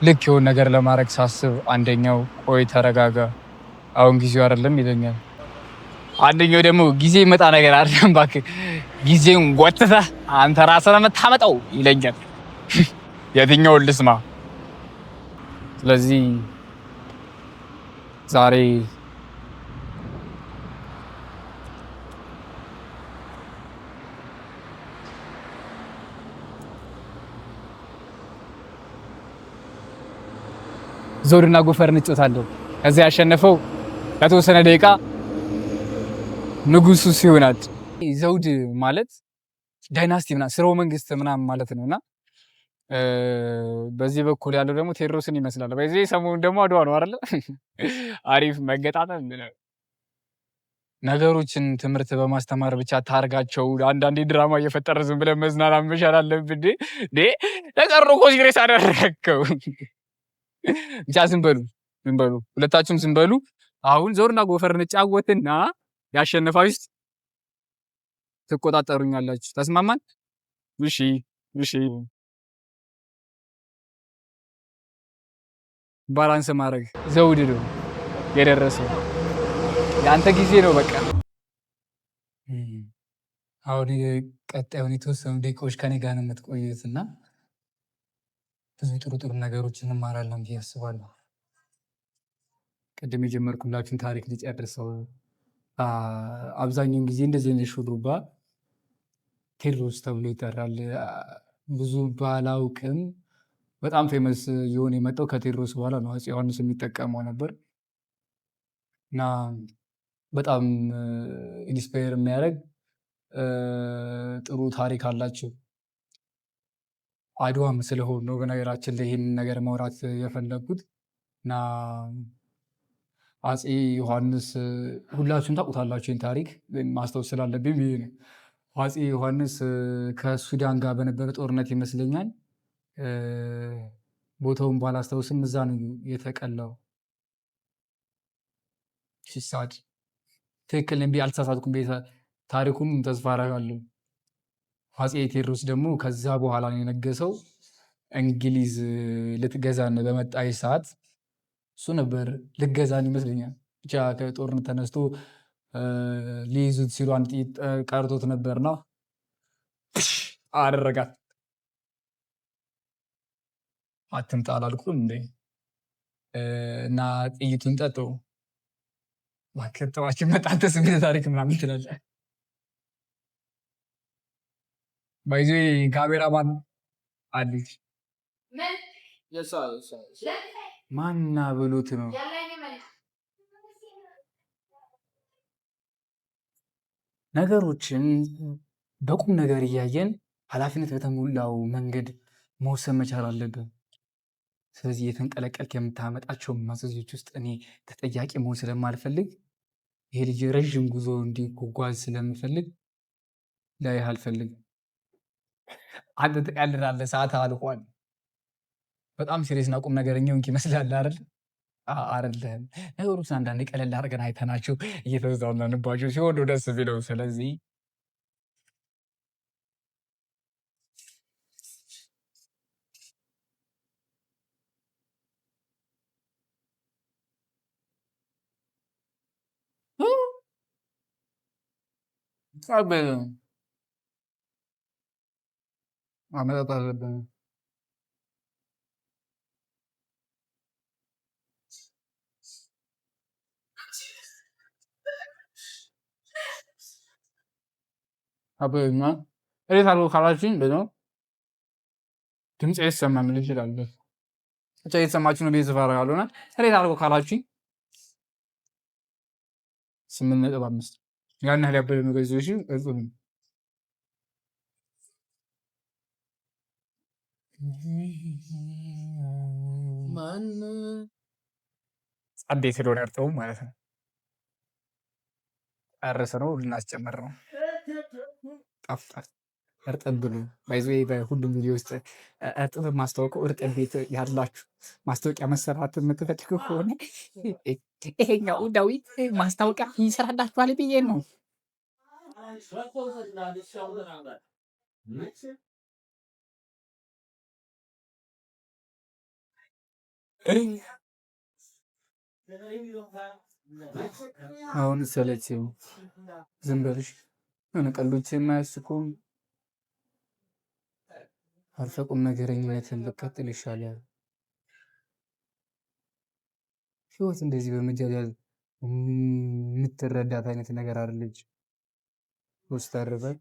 ልክ የሆነ ነገር ለማድረግ ሳስብ አንደኛው ቆይ ተረጋጋ፣ አሁን ጊዜው አይደለም ይለኛል። አንደኛው ደግሞ ጊዜ ይመጣ ነገር አይደለም እባክህ ጊዜውን ጎትተህ አንተ ራስህ ነው የምታመጣው ይለኛል። የትኛውን ልስማ? ስለዚህ ዛሬ ዘውድና ጎፈር እንጫወታለን። ከዚያ ያሸነፈው ለተወሰነ ደቂቃ ንጉሱ ሲሆናል። ዘውድ ማለት dynasty ምናምን ስርወ መንግስት ምናምን ማለት ነው እና በዚህ በኩል ያለው ደግሞ ቴዎድሮስን ይመስላል። በዚህ ሰሞኑን ደግሞ አድዋ ነው አይደለ? አሪፍ መገጣጠም። ነገሮችን ትምህርት በማስተማር ብቻ ታርጋቸው። አንዳንዴ ድራማ እየፈጠረ ዝም ብለን መዝናናት መቻል አለብን። እንዴ ነገሩ እኮ serious አደረግከው። ብቻ ዝም በሉ ዝም በሉ፣ ሁለታችሁም ዝም በሉ። አሁን ዘውድና ጎፈር እንጫወትና ያሸነፋችሁት ትቆጣጠሩኛላችሁ። ተስማማን? እሺ እሺ። Balance ማድረግ ዘውድ ነው የደረሰው። የአንተ ጊዜ ነው በቃ። አሁን ቀጣዩን የተወሰኑ ደቂቃዎች ከኔ ጋር ነው የምትቆዩት እና ብዙ ጥሩ ጥሩ ነገሮች እንማራለን ብዬ አስባለሁ። ቅድም የጀመርኩላችሁን ታሪክ ልጨርሰው። አብዛኛውን ጊዜ እንደዚህ አይነት ሹሩባ ቴዎድሮስ ተብሎ ይጠራል። ብዙ ባላውቅም በጣም famous የሆነ የመጣው ከቴዎድሮስ በኋላ ነው። አፄ ዮሐንስ የሚጠቀመው ነበር እና በጣም inspire የሚያደርግ ጥሩ ታሪክ አላቸው። አድዋም ስለሆነ ነው በነገራችን ላይ ይህንን ነገር ማውራት የፈለግኩት እና አፄ ዮሐንስ ሁላችሁም ታውቁታላችሁ ይህን ታሪክ ማስታወስ ስላለብኝ ብዬ ነው። አፄ ዮሐንስ ከሱዳን ጋር በነበረ ጦርነት ይመስለኛል፣ ቦታውን ባላስታውስም እዛ ነው የተቀላው። ሲሳድ ትክክል ነኝ ብዬ አልተሳሳትኩም። ታሪኩን ተስፋ አደርጋለሁ። አፄ ቴዎድሮስ ደግሞ ከዛ በኋላ ነው የነገሰው። እንግሊዝ ልትገዛን በመጣች ሰዓት እሱ ነበር ልገዛን ይመስለኛል። ብቻ ከጦርነት ተነስቶ ሊይዙት ሲሉ አንድ ጥይት ቀርቶት ነበርና አደረጋት። አትምጣ አላልኩም እንዴ? እና ጥይቱን ጠጡ። ከተዋችን መጣ አንተ ስሜት ታሪክ ምናምን ትላለህ። By the way ካሜራማን አለች። ማና ብሎት ነው። ነገሮችን በቁም ነገር እያየን ኃላፊነት በተሞላው መንገድ መውሰን መቻል አለብን። ስለዚህ የተንቀለቀልክ የምታመጣቸው ማዘዞች ውስጥ እኔ ተጠያቂ መሆን ስለማልፈልግ ይሄ ልጅ ረዥም ጉዞ እንዲጓዝ ስለምፈልግ ላይህ አልፈልግም። አንተ ትቀልዳለህ፣ ሰዓት አልቋል። በጣም serious እና ቁም ነገረኛ ሆንክ ይመስላል አይደል? አይደለም። ነገሮችን አንዳንዴ ቀለል አድርገን አይተናቸው እየተዝናናንባቸው ሲሆን ነው ደስ የሚለው። ስለዚህ መጠጣት አለብን። አበና እሬት አድርጎ ካላችሁኝ ደግሞ ድምፅ አይሰማም ል ይችላል። ብቻ እየተሰማችሁ ነው ብዬ ተስፋ አደርጋለሁ። እና እሬት አድርጎ ካላችሁኝ 8.5 ያን ያህል ያበደ ነገር ይዞ ጸዴ ስለሆነ እርጥቡ ማለት ነው። ጨርስ ነው ልናስጨምር ነው። ጣፍጣል እርጥብ ብሉ። By the way በሁሉም ቪዲዮ ውስጥ እርጥብ ማስታወቀው እርጥብ ቤት ያላችሁ ማስታወቂያ መሰራት የምትፈልጉ ከሆነ ይሄኛው ዳዊት ማስታወቂያ ይሰራላችኋል ብዬ ነው። አሁን ሰለቸው። ዝም በልሽ። የሆነ ቀልዶች የማያስቁም አርፈህ ቁም ነገረኝነትን ብትቀጥል ይሻላል። ህይወት እንደዚህ በመጃጃል የምትረዳት አይነት ነገር አይደለች። ኮስተር በል፣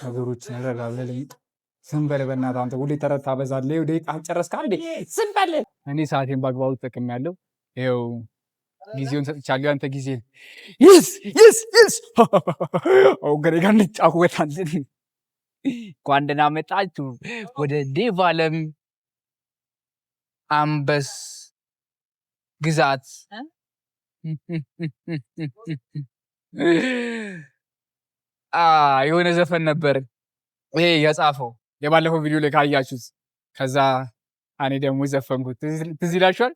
ነገሮችን ረጋ ብለህ ለይጥ። ዝም በል በእናትህ አንተ ሁሌ ተረት ታበዛለህ። ይኸው ደቂቃ ጨረስክ እንዴ? ዝም በል። እኔ ሰዓቴን በአግባቡ ተጠቅሜያለሁ። ይኸው ጊዜውን ሰጥቻለሁ። ያንተ ጊዜ yes yes yes አሁን ከእኔ ጋር እንጫወታለን። እንኳን ደህና መጣችሁ ወደ ዴቭ ዓለም አንበስ ግዛት። የሆነ ዘፈን ነበር ይሄ የጻፈው የባለፈው ቪዲዮ ላይ ካያችሁት። ከዛ እኔ ደግሞ ዘፈንኩት። ትዝ ይላችኋል?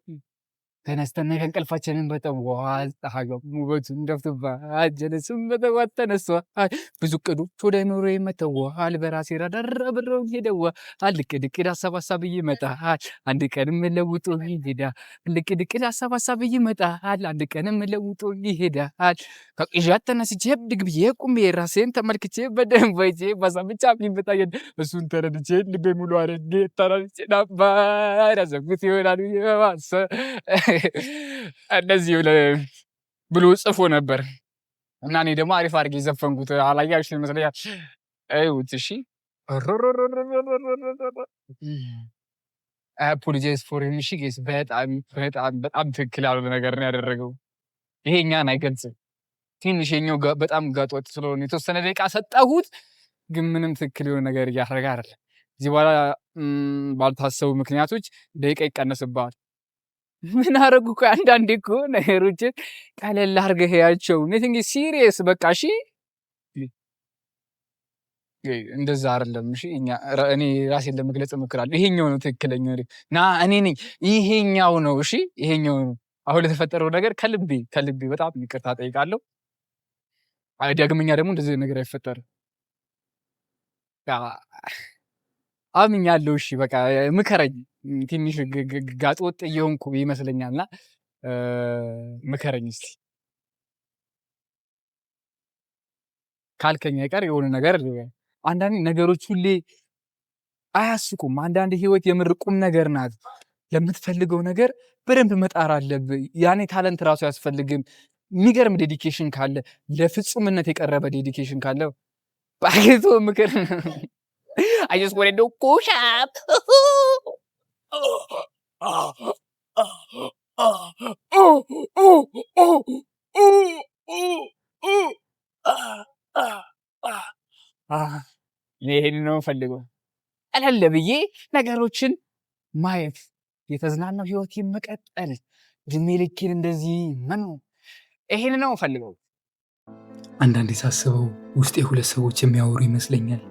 ተነስተን ከእንቅልፋችንን በጠዋት ፀሐዩ ውበቱን ደፍቶባት ጀለስም በጠዋት ተነስቷል። ብዙ እቅዶች ወደ ኑሮዬ መጥተዋል። በራሴ ራዳር አብረው ሄደዋል። እቅድ እቅድ ሀሳብ ሀሳብ ይመጣል። አንድ ቀንም ለውጦ ይሄዳል። እቅድ እቅድ ሀሳብ ሀሳብ ይመጣል። አንድ ቀንም ለውጦ ይሄዳል። ከቅዠት ተነስቼ ብድግ ብዬ ቁሜ ራሴን ተመልክቼ በደንብ አይቼ በሀሳብ ብቻ የሚመጣ እሱን ተረድቼ ልቤ ሙሉ አድርጌ ተረድቼ ነበር ያሰብኩት ይሆናል ብዬ በማሰብ እንደዚህ ብሎ ጽፎ ነበር እና እኔ ደግሞ አሪፍ አድርጌ ዘፈንኩት። አላያችሁ ይመስለኛል። እዩት እሺ። Apologize for him እሺ guys። በጣም በጣም በጣም ትክክል ያልሆነ ነገር ነው ያደረገው። ይሄ እኛን አይገልጽም። ትንሽ የኛው በጣም ጋጠወጥ ስለሆነ የተወሰነ ደቂቃ ሰጠሁት፣ ግን ምንም ትክክል የሆነ ነገር እያደረገ አይደለም። እዚህ በኋላ ባልታሰቡ ምክንያቶች ደቂቃ ይቀነስብሃል። ምን አደረጉ እኮ አንዳንዴ እኮ ነገሮችን ቀለል አድርገህ ያቸው nothing serious በቃ እሺ፣ እንደዛ አይደለም። እሺ እኛ እኔ ራሴን ለመግለጽ እሞክራለሁ። ይሄኛው ነው ትክክለኛው ና እኔ ነኝ ይሄኛው ነው። እሺ ይሄኛው ነው። አሁን ለተፈጠረው ነገር ከልቤ ከልቤ በጣም ይቅርታ ጠይቃለሁ። ዳግመኛ ደግሞ እንደዚህ ነገር አይፈጠርም። አምኛለሁ። እሺ በቃ ምከረኝ። ትንሽ ጋጥ ወጥ እየሆንኩ ይመስለኛልና ምከረኝ እስቲ። ካልከኝ አይቀር የሆነ ነገር አንዳንዴ ነገሮች ሁሌ አያስቁም። አንዳንድ ህይወት የምር ቁም ነገር ናት። ለምትፈልገው ነገር በደንብ መጣር አለብህ። ያኔ talent ራሱ አያስፈልግም። የሚገርም dedication ካለ፣ ለፍጹምነት የቀረበ dedication ካለ ባጌቶ ምክር I just wanna do push up. ይሄን ነው ፈልገው ቀለል ብዬ ነገሮችን ማየት፣ የተዝናናው ህይወት መቀጠል፣ እድሜ ልኬን እንደዚህ መኖር፣ ይሄን ነው ፈልገው። አንዳንዴ ሳስበው ውስጤ ሁለት ሰዎች የሚያወሩ ይመስለኛል።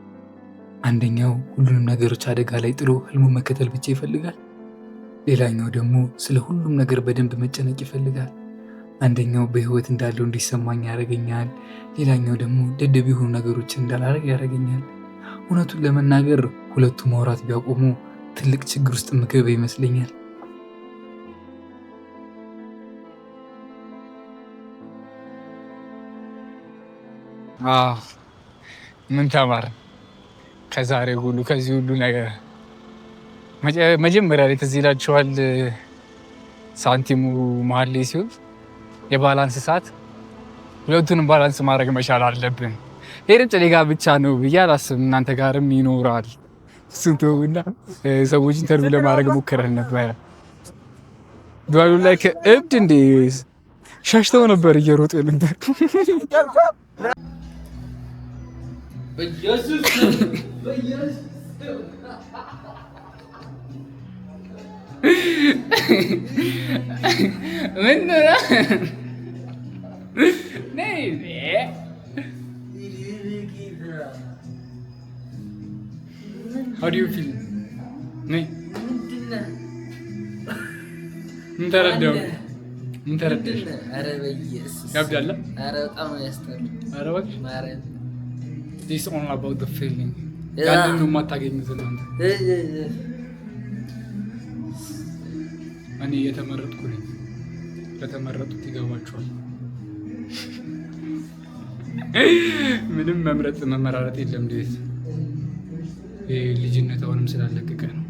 አንደኛው ሁሉንም ነገሮች አደጋ ላይ ጥሎ ህልሙን መከተል ብቻ ይፈልጋል። ሌላኛው ደግሞ ስለ ሁሉም ነገር በደንብ መጨነቅ ይፈልጋል። አንደኛው በህይወት እንዳለው እንዲሰማኝ ያደርገኛል። ሌላኛው ደግሞ ደደብ የሆኑ ነገሮችን እንዳላደርግ ያደርገኛል። እውነቱን ለመናገር ሁለቱ ማውራት ቢያቆሙ ትልቅ ችግር ውስጥ ምገባ ይመስለኛል። ምን ተማር ከዛሬ ሁሉ ከዚህ ሁሉ ነገር? መጀመሪያ ላይ ትዝ ይላችኋል፣ ሳንቲሙ መሀል ላይ ሲሆን የ balance ሰዓት ሁለቱንም balance ማድረግ መቻል አለብን። ይሄ ድምፅ እኔ ጋር ብቻ ነው ብዬ አላስብም፣ እናንተ ጋርም ይኖራል። እሱን ተውና ሰዎች interview ለማድረግ ሞክረን ነበረ። ዱዋሉ ላይ ከእብድ እንዴ ሸሽተው ነበር እየሮጡ ነበር። ምን How do you feel? ነይ ምን ተረዳው? ምን ተረዳሽ? ያብዳል። ኧረ በጣም ነው ያስጠላው። ኧረ እባክሽ this all about the feeling ያንን ነው የማታገኙት እናንተ። እኔ የተመረጥኩ ነኝ። ለተመረጡት ይገባቸዋል። ምንም መምረጥ መመራረጥ የለም። እንዴት ይህ ልጅነት አሁንም ስላለቀቀ ነው።